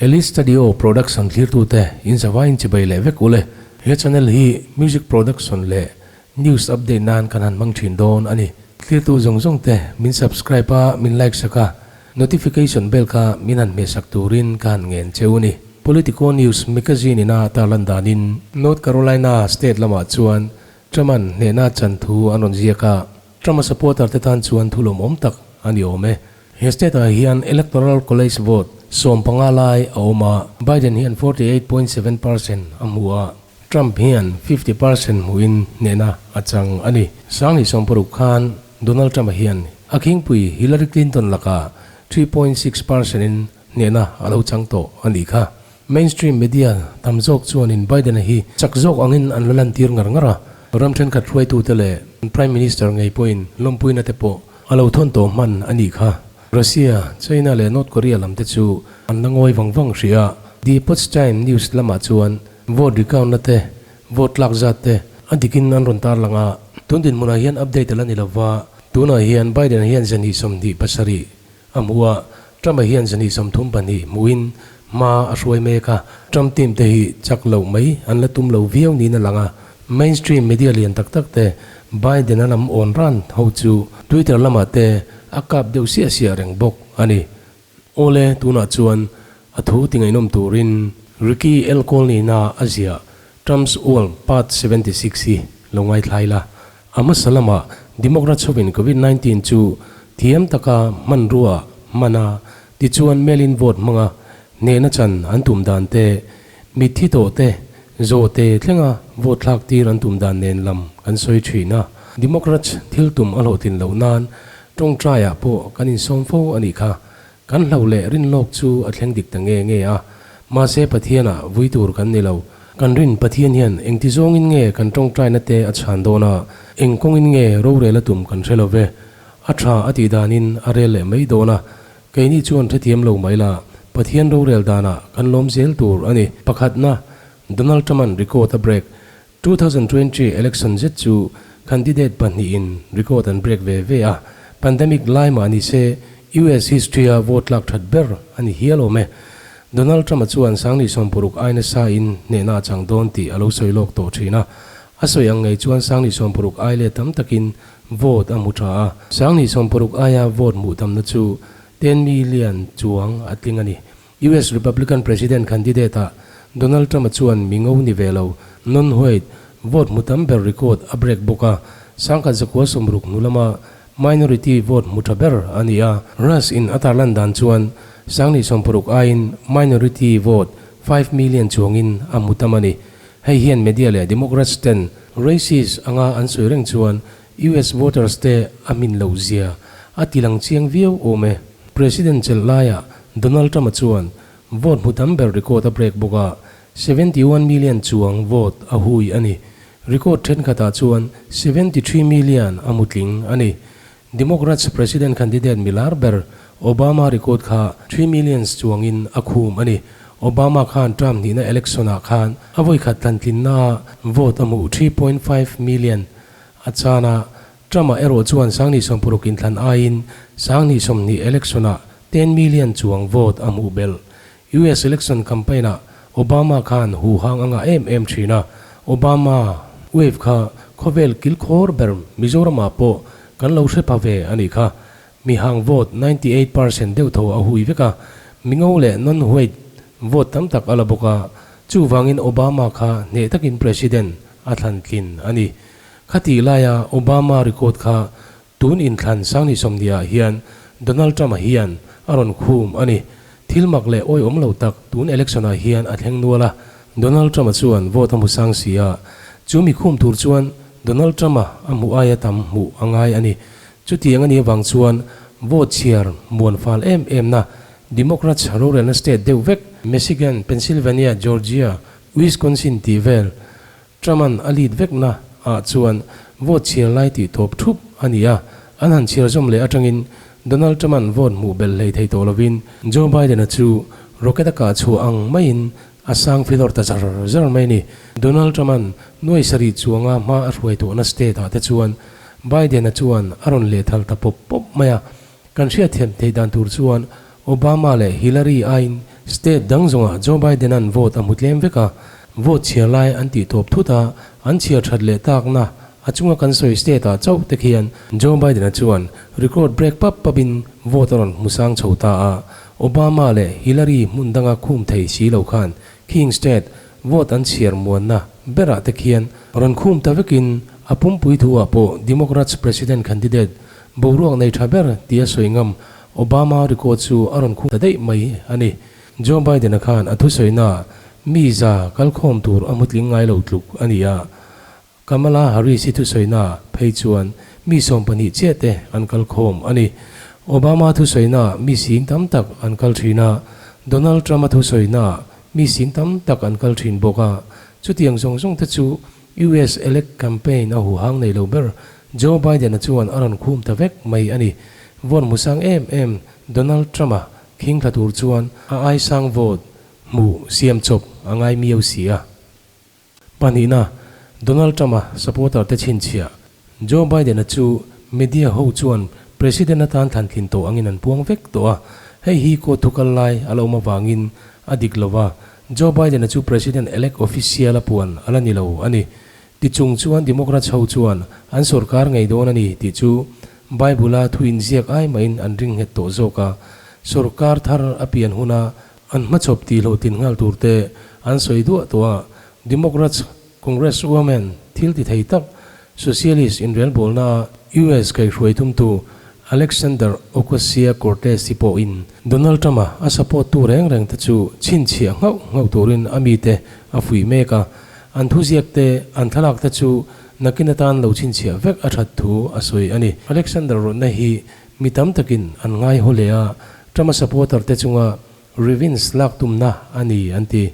Elite Studio Production thlirtute in zavaiin chibai leh vek ule. He channel hi music production leh news update nan kan han hmang thin dawn a ni. Thlirtu zawng zawng te min subscribe a, min like sak a, notification bell kha min han hmehsak turin ka han ngen cheu a ni. Politico News magazine ina tarlan danin North Carolina state lamah chuan Trump-a'n hnehna chan thu an rawn ziak a, Trump-a supporter te tan chuan thu lawmawm tak a ni awm e. He state ah hian Electoral College vote 15 lai a awm a, Biden hian 48.7% a hmu a, Trump hian 50% hmuhin hnehna a chang a ni. 2016 khan Donald Trump-a hian a khingpui Hillary Clinton lakah 3.6% in hnehna a lo chang tawh a nih kha. Mainstream media tam zawk chuanin Biden-a hi chak zawk angin an la lantir ngar ngar a, ram thenkhat hruaitute leh Prime Minister ngei pawhin lawmpuina te pawh a lo thawn tawh hman a nih kha. Russia, China leh North Korea lam te chu an la ngawi vang vang hrih a. The Epoch Time News lamah chuan vote recount na te, vote tlak zat te a dikin an rawn tarlang a. Tun dinhmunah hian update a la ni lova, tunah hian Biden-a hian 27% A hmu a, Trump-a hian 32% hmuhin hma a hruai mek a, Trump team te hi chak loh mai an la tum lo viau niin a lang a. Mainstream media lian tak tak te Biden-a lam awn ran ho chu Twitter lamah te a kap deuh siah siah reng bawk a ni. Awle, tunah chuan a thu ti ngaihnawm turin Ricky L. Colney-na a ziah Trump's World Part 76 hi lo ngaithlai la. A hmasa lamah Democrats hovin Covid 19 chu thiam taka hmanrua hman a, tichuan mail-in vote hmanga hnehna chan an tum dan te, mitthi tawh te, zaw te thlenga vote thlak tir an tum dan nen lam kan sawi thin a. Democrats thil tum a hlawhtlin loh nan tawngtaiah pawh kan insawm fo a nih kha. Kan hlauh leh rinlawk chu a thleng dik ta nge nge a, mahse Pathianah vui tur kan ni lo. Kan rin Pathian hian engti zawngin nge kan tawngtaina te a chhan dawn a, eng kawngin nge rorel a tum kan hre lo ve. A tha a tih danin a rel leh mai dawn a, keini chuan hrethiam lo mai la, Pathian rorel danah kan lawm zel tur a ni. Pakhatna, Donald Trump-a'n record a break. 2020 election zet chu candidate pahnihin record an break ve ve a, pandemic lai mah ni se US history-a vote tlak that ber a ni hial awm e. Donald Trump-a chuan 2060 ai nasa in hnehna a chang dawn tih a lo sawi lawk tawh thin a. A sawi ang ngei chuan 2060 ai leh tam takin vote a hmu tha a. 2060 aia vote hmuh tamna chu 10 million chuang a tling a ni. US Republican President candidate-ah Donald Trump-a chuan mi ngo ni ve lo, non-white, vote hmu tam ber record a break bawk a. 1960 hnu lama Minority vote hmu tha ber a ni a. Rush in a tarlan dan chuan 2060 aiin minority vote 5 million chuangin a hmu tam a ni. Hei hian media leh Democrats ten racist anga an sawi reng chuan US voters te a hmin loh zia a tilang chiang viau awm e. President chelh laiah Donald Trump-a chuan vote hmu tam ber record a break bawk a, 71 million chuang vote a hui a ni. Record thenkhatah chuan 73 million a hmu tling a ni. Democrats president candidate milar ber Obama record kha 3 millions chuangin a khum a ni. Obama khan term hnihna election-ah khan a vawi khat thlanthlinna vote a hmuh 3.5 million a chan a, Trump-a erawh chuan 2016 inthlan aiin 2020 election-ah 10 million chuang vote a hmuh belh. US election campaign-ah Obama khan hu hang a ngah em em thin a, Obama wave kha khawvel kilkhawr ber Mizoramah pawh kan lo hre pha ve a nih kha. Mi hang vote 98% deuh tho a hui vek a, mi ngo leh non-white vote tam tak a la bawk a, chuvangin Obama kha hneh takin president a thlan tlin a ni. Khatih laia Obama record kha tun inthlan 2020-ah hian Donald Trump-a hian a rawn khum a ni. Thil mak leh awihawm lo tak tun election-ah hian a thleng nual a, Donald Trump-a chuan vote a hmu sang si a, chu mi khum tur chuan Donald Trump-a a hmuh aia tam hmuh a ngai a ni. Chutiang a nih avang chuan vote chhiar muan fal em em na Democrats rorelna state deuh vek Michigan, Pennsylvania, Georgia, Wisconsin tih vel Trump-a'n a lead vekna ah chuan vote chhiar lai tih tawp thup a ni a, an han chhiar zawm leh atangin Donald Trump-a'n vote hmuh belh hlei thei tawh lovin Joe Biden-a chu rocket a kah chhuah ang maiin a sang filawr ta zar zar mai a ni. Donald Trump-a'n nuai sarih chuanga hma a hruai tawhna state ah te chuan Biden-a chuan a rawn lehthal ta pawp pawp mai a. Kan hriatthiam theih dan tur chuan Obama leh Hillary aiin State dang zawngah Joe Biden-a'n vote a hmu tlem vek a, vote chhiar lai an tih tawp thut a, an chhiar that leh takna a chunga kan sawi state-ah chauh te khian Joe Biden-a chuan record break pap papin vote a rawn hmu sang chho ta a, Obama leh Hillary hmun danga khum thei si lo khan King State vote an chhiar muanna berah te khian rawn khum ta vekin a pumpui thu-ah pawh Democrats president candidate boruak nei tha ber tia sawi ngam Obama record chu a rawn khum ta daih mai a ni. Joe Biden-a khan a thusawiinaah mi za kalkhawm tur a hmutling ngai lo tluk a ni a, Kamala Harris-i thusawiinaah phei chuan mi 12 chiah te an kalkhawm a ni. Obama thusawiinaah mi sing tam tak an kal thin a, Donald Trump-a thusawiinaah mi sing tam tak an kal thin bawk a. Chutiang zawng zawng te chu US elect campaign a huhang nei lo ber Joe Biden-a chuan a rawn khum ta vek mai a ni. Vote hmu sang em em Donald Trump-a khing thla tur chuan a aisang vote hmuh siam chawp a ngai miau si a. Pahnihna, Donald Trump-a supporter te chhinchhiah Joe Biden-a chu media ho chuan President atan thlan tlin tawh angin an puang vek tawh a, hei hi court thu kal lai a la awm avangin a dik lo va, Joe Biden-a chu President elect official a puan a la ni lo a ni. Ti chung chuan Democrats ho chuan an sorkar ngei dawn a ni tih chu Bible-a thu inziak ai mahin an ring nghet tawh zawk a, sorkar thar a pian huna an hmachhawp tih hlawhtlin nghal tur te an sawi duah tawh a, Democrats Congresswoman thil ti thei tak Socialist inrelbawlna US kaihhruai tumtu Alexander Ocasio-Cortez hi pawhin Donald Trump-a a support tu reng reng te chu chhinchhiah nghauh nghauh turin a mite a fuih mek a, an thuziak te, an thlalak te chu nakin atan lo chhinchhiah vek a that thu a sawi a ni. Alexander rawtna hi mi tam takin an ngai haw leh a, Trump-a supporter te chunga revenge lak tumna a ni an ti.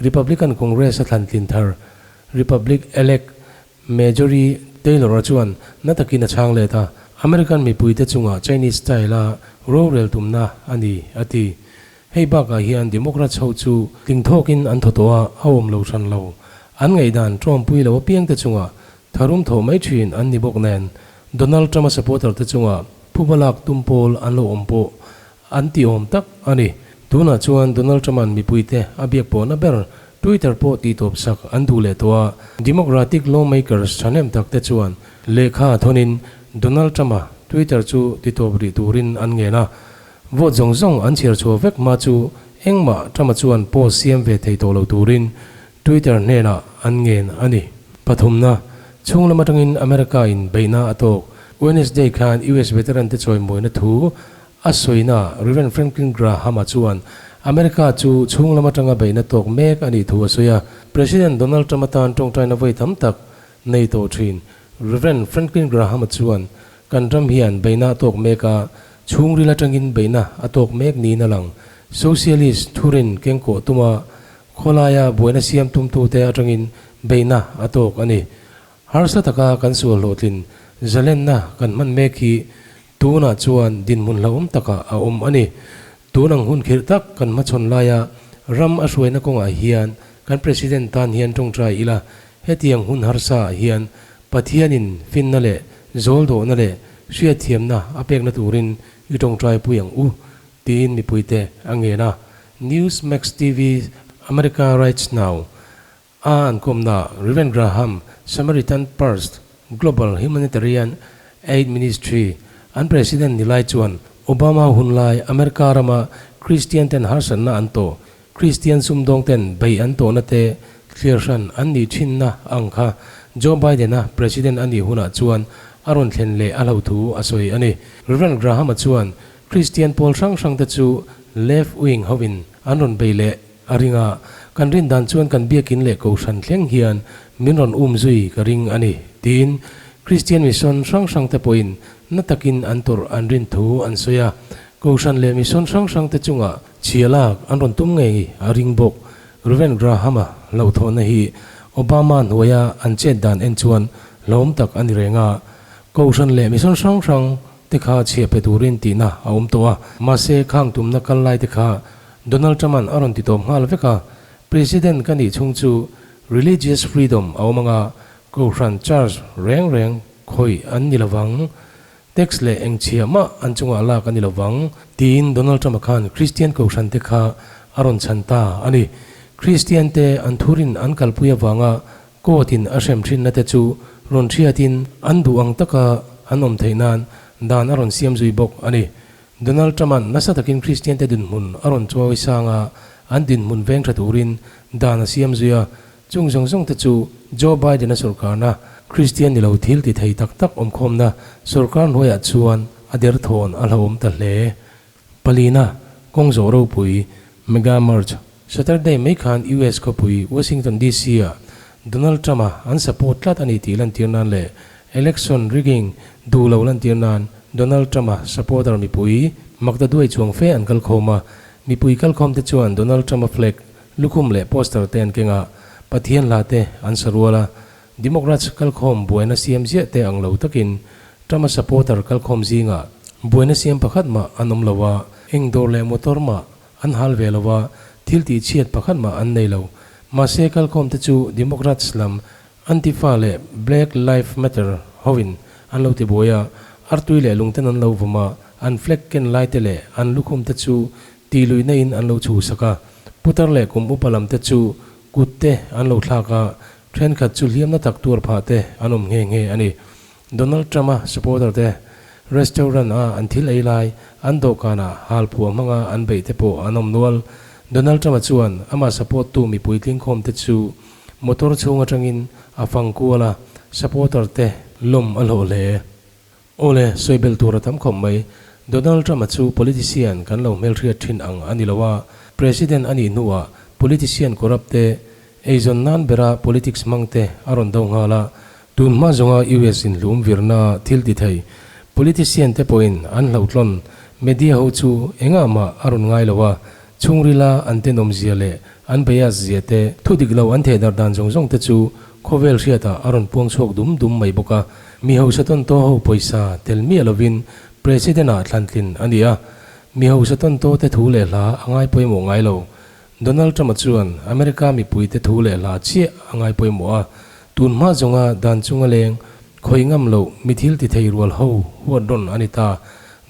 Republican Congress a thlantlin thar Republic-elect Marjorie Taylor-a chuan na takin a chhang let a, American mipuite chungah Chinese style-a rorel tumna a ni, a ti. Hei bakah hian Democrats ho chu tling thawkin an thaw tawh a, a awm lo hran lo. An ngaihdan tawmpui lo apiangte chungah tharum thawh mai thin an ni bawk nen, Donald Trump-a supporter-te chungah phuba lak tum pawl an lo awm pawh An ti awm tak a ni. Tunah chuan Donald Trump-a'n mipuite a biak pawhna ber Twitter pawh tihtawp sak an duh leh tawh a. Democratic lawmakers thahnem tak te chuan lehkha thawnin Donald Trump-a Twitter chu titawp rih turin an ngen a. Vote zawng zawng an chhiar chhuah vek hma chu engmah Trump-a chuan post siam ve thei tawh lo turin Twitter hnenah an ngen a ni. Pathumna, chhung lam atangin America-in beihna a tawk. Wednesday khan US veteran te chawimawina thu A sawina, Rev. Franklin Graham-a chuan America chu chhung lam atanga beihna tawk mek a nih thu a sawi a. President Donald Trump atan tawngtaina vawi tam tak nei tawh thin. Rev. Franklin Graham-a chuan kan ram hian beihna a tawk mek a, chhungril atangin beihna a tawk mek niin a lang. Socialist thurin kengkawh tuma khawlaia buaina siam tumtute atangin beihna a tawk a ni. Harsa taka kan sual hlawhtlin zalenna kan hman mek hi Tunah chuan dinhmun hlauhawm takah a awm a ni. Tun ang hun khirh tak kan hmachhawn laia ram a hruaina kawngah hian kan President tan hian tawngtai ila, hetiang hun harsa ah hian Pathianin finna leh zawldawhna leh hriatthiamna a pekna turin i tawngtai pui ang u, tiin mipuite a ngen a. Newsmax TV America Rights Now A an kawmna Rev. Graham, Samaritan Purse Global Humanitarian Aid Ministry an President ni lai chuan Obama hun lai America rama Kristian ten harsatna an tawh, Kristian sumdawng ten bei an tawhna te thlir hran an nih thinna ang kha Joe Biden-a President a nih hunah chuan a rawn thlen leh a hlo thu a sawi a ni. Rev. Graham-a chuan Kristian pawl hrang hrang te chu left wing hovin an rawn bei leh A ring a, kan rin dan chuan kan biakin leh kohhran thleng hian min rawn um zui ka ring a ni, tiin Kristian mission hrang hrang te pawhin na takin an tawrh an rin thu an sawi a. Kohhran leh mission hrang hrang te chungah chhia lak an rawn tum ngei a ring bawk. Rev. Graham-a hlauhthawhna hi Obama hnuaia an chet dan en chuan hlawm tak a ni reng a. Kohhran leh mission hrang hrang te kha chhia pe turin tihna a awm tawh a, mahse khang tumna kal lai te kha Donald Trump-a'n a rawn ti tawp nghal vek a, President ka nih chhung chu religious freedom a awm anga, Kohhran church reng reng khawih an ni lovang, tax leh engchhia mah an chungah lak a ni lovang, tiin Donald Trump-a khan Christian Kohhran te kha a rawn chhan ta a ni. Kristian te an thurin an kalpui avanga court in a hrem thinna te chu rawn hriatin an duh ang taka an awm theih nan dan a rawn siam zui bawk a ni. Donald Trump-a'n nasa takin Kristian te dinhmun a rawn chawi sang a, an dinhmun veng tha turin dan a siam zui a, Chung zawng zawng te chu Joe Biden-a sawrkarna, Kristian ni lo thil ti thei tak tak awmkhawmna sawrkar hnuaiah chuan a derthawn a hlauhawm ta hle. Palina, kawng zawh ropui, Mega March, Saturday mai khan US khawpui Washington DC-ah Donald Trump-a an support tlat a ni tih lantir nan leh election rigging duh lo lantir nan Donald Trump-a supporter mipui maktaduai chuang fe an kalkhawm a. Mipui kalkhawm te chuan Donald Trump-a flag Lukhum leh poster te an keng a, Pathian hla te an sa rual a, Democrats kalkhawm buaina siam ziah te ang lo takin Trump-a supporter kalkhawm zingah buaina siam pakhat mah an awm lo a, eng dawr leh motor mah an hal ve lo a, thil tih chhiat pakhat mah an nei lo. Mahse kalkhawm te chu Democrats lam Antifa leh Black Life Matter hoin an lo ti buai a, artui leh lungten an lo vawm a, an flag ken lai te leh an lukhum te chu Tih luihna in an lo chhuhsak a, putar leh kum upa lam te chu kut te an lo thlak a, thenkhat chu hliamna tak tuar phah te an awm nghe nghe a ni. Donald Trump-a supporter te restaurant a an thil ei lai an dawhkanah halphuah hmanga an beih te pawh an awm nual. Donald Trump-a chuan amah support tu mipui tlingkhawm te chu motor chhung atangin a fang kual a, supporter te lawm a hlawh hle. Awle, sawi belh tur a tam khawp mai. Donald Trump-a chu politician kan lo hmelhriat thin ang a ni lo a, President a nih hnuah politician corrupt te, eizawn nan bera politics hmang te a rawn do nghal a. Tun hma zawnga US inhlum virna thil ti thei politician te pawhin an hlauhtlawn media ho chu engah mah a rawn ngai lo a, chhungrila an tenawmzia leh an bias zia te, thu dik lo an thehdarh dan zawng zawng te chu khawvel hriatah a rawn puang chhuak dum dum mai bawk a. Mi hausa tawntaw ho pawisa tel miah lovin President ah thlantlin a ni a, mi hausa tawntaw te thu leh hla a ngai pawimawh ngai lo. Donald Trump-a chuan America mipui te thu leh hla chiah a ngai pawimawh a, tun hma zawnga dan chunga leng khawih ngam loh mi thil ti thei rual ho huat rawn a ni ta.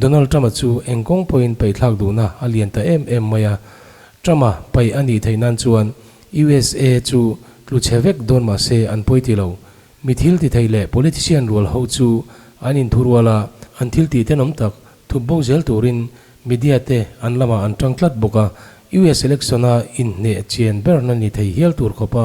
Donald Trump-a chu eng kawng pawhin paihthlak duhna a lian ta em em mai a, Trump-a paih a nih theih nan chuan USA chu tlu chhe vek dawn mah se an pawi ti lo. Mi thil ti thei leh politician rual ho chu an inthu rual a, an thil tih tenawm tak thup bo zel turin media te an lamah an tang tlat bawk a, US election a inhneh chian berna ni thei hial tur khawpa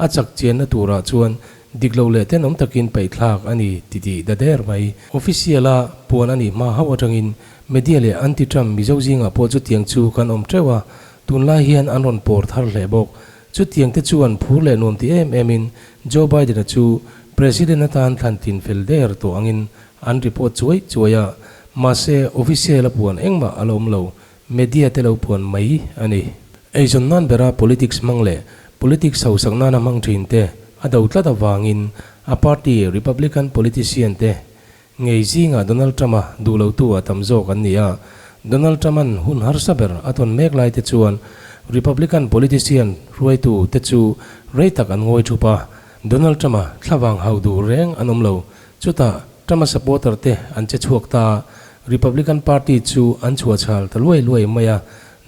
a chak chianna turah chuan dik lo leh tenawm takin paihthlak a ni ti tih da der mai. Official a puan a nih hma hauh atangin media leh anti-Trump Mizo zingah pawh chutiang chu kan awm teuh a, tunlai hian an rawn pawr thar hle bawk. Chutiang te chuan phur leh nuam ti em em in Joe Biden-a chu President atan thlan tin fel der tawh angin an report chuai chuai a, mahse official a puan engmah a la awm lo, media te lo puan mai a ni. Eizawn nan bera politics hmang leh politics hausak nana hmang thin te a do tlat avangin a party Republican politician te Ngei zingah Donald Trump-a duh lotu a tam zawk an ni a, Donald Trump-a'n hun harsa ber a tawn mek lai te chuan Republican politician hruaitu te chu rei tak an ngawi thup a, Donald Trump-a thlavang hauh duh reng an awm lo. Chutah Trump-a supporter te an che chhuak ta a, Republican Party chu an chhuahchhal ta luai luai mai a,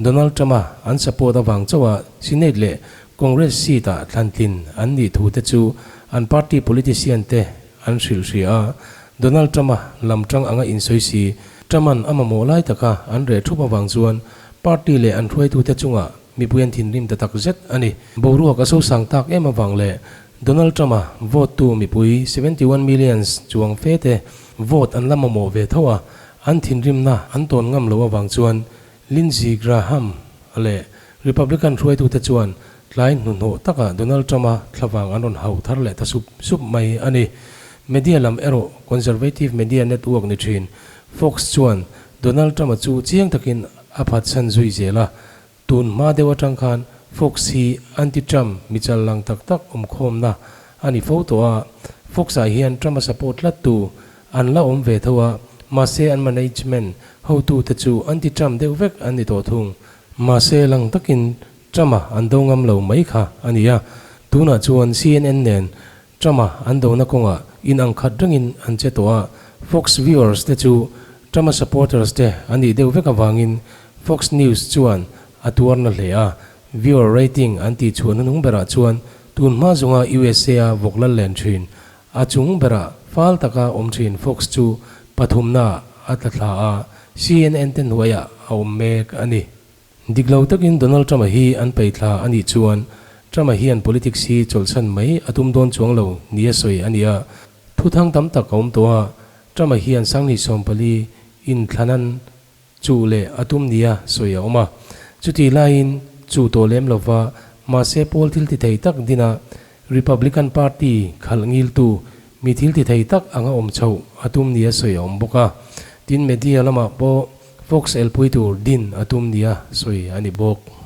Donald Trump-a an support avang chauha Senate leh Congress seat-ah thlantlin an nih thu te chu an party politician te An hrilh hria a, Donald Trump-a lam tang anga insawi si, Trump-a'n a mamawh lai taka an reh thup avang chuan party leh an hruaitute chungah mipui an thinrim ta tak zet a ni. Boruak a sosang tak em avang leh Donald Trump-a vote tu mipui 71 millions chuang fe te vote an la mamawh ve tho a, an thinrimna an tawn ngam loh avang chuan Lindsey Graham leh Republican hruaitute chuan Tlai hnuhnawh takah Donald Trump-a thlavang an rawn hau thar leh ta sup sup mai a ni. Media lam erawh conservative media network ni thin Fox chuan Donald Trump-a chu chiang takin a phatsan zui zel a. Tun hma deuh atang khan Fox hi anti-Trump michal lang tak tak awmkhawmna a ni fo tawh a. Fox-ah hian Trump-a support tlattu an la awm ve tho a, mahse an management hotute chu anti-Trump deuh vek an ni tawh thung. Mahse lang takin Trump-a an do ngam lo mai kha a ni a, tunah chuan CNN nen Trump-a an dona kawngah in ang khat rengin an che tawh a, Fox viewers te chu Trump-a supporters te an nih deuh vek avangin Fox News chuan a tuar na hle a, viewer rating an tih chhuah hnuhnung berah chuan tun hma zunga USA a vawk lal len thin a chung berah fal taka awm thin Fox chu pathumna a tla thla a, CNN te hnuaiah a awm mek a ni. Dik lo takin Donald Trump-a hi an peih thla a nih chuan Trump-a hian politics hi chawlhsan mai a tum dawn chuang lo nia sawi a ni a. Thuthang tam tak a awm tawh a, Trump-a hian 2014 inthlanan chuh leh a tum nia sawi a awm a. Chutih laiin chuh tawh lem lova mahse pawl thil ti thei tak dina Republican Party khalh ngiltu mi thil ti thei tak anga awm chhoh a tum nia sawi a awm bawk a. Tin media lamah pawh Fox elpui tur din a tum nia sawi a ni bawk.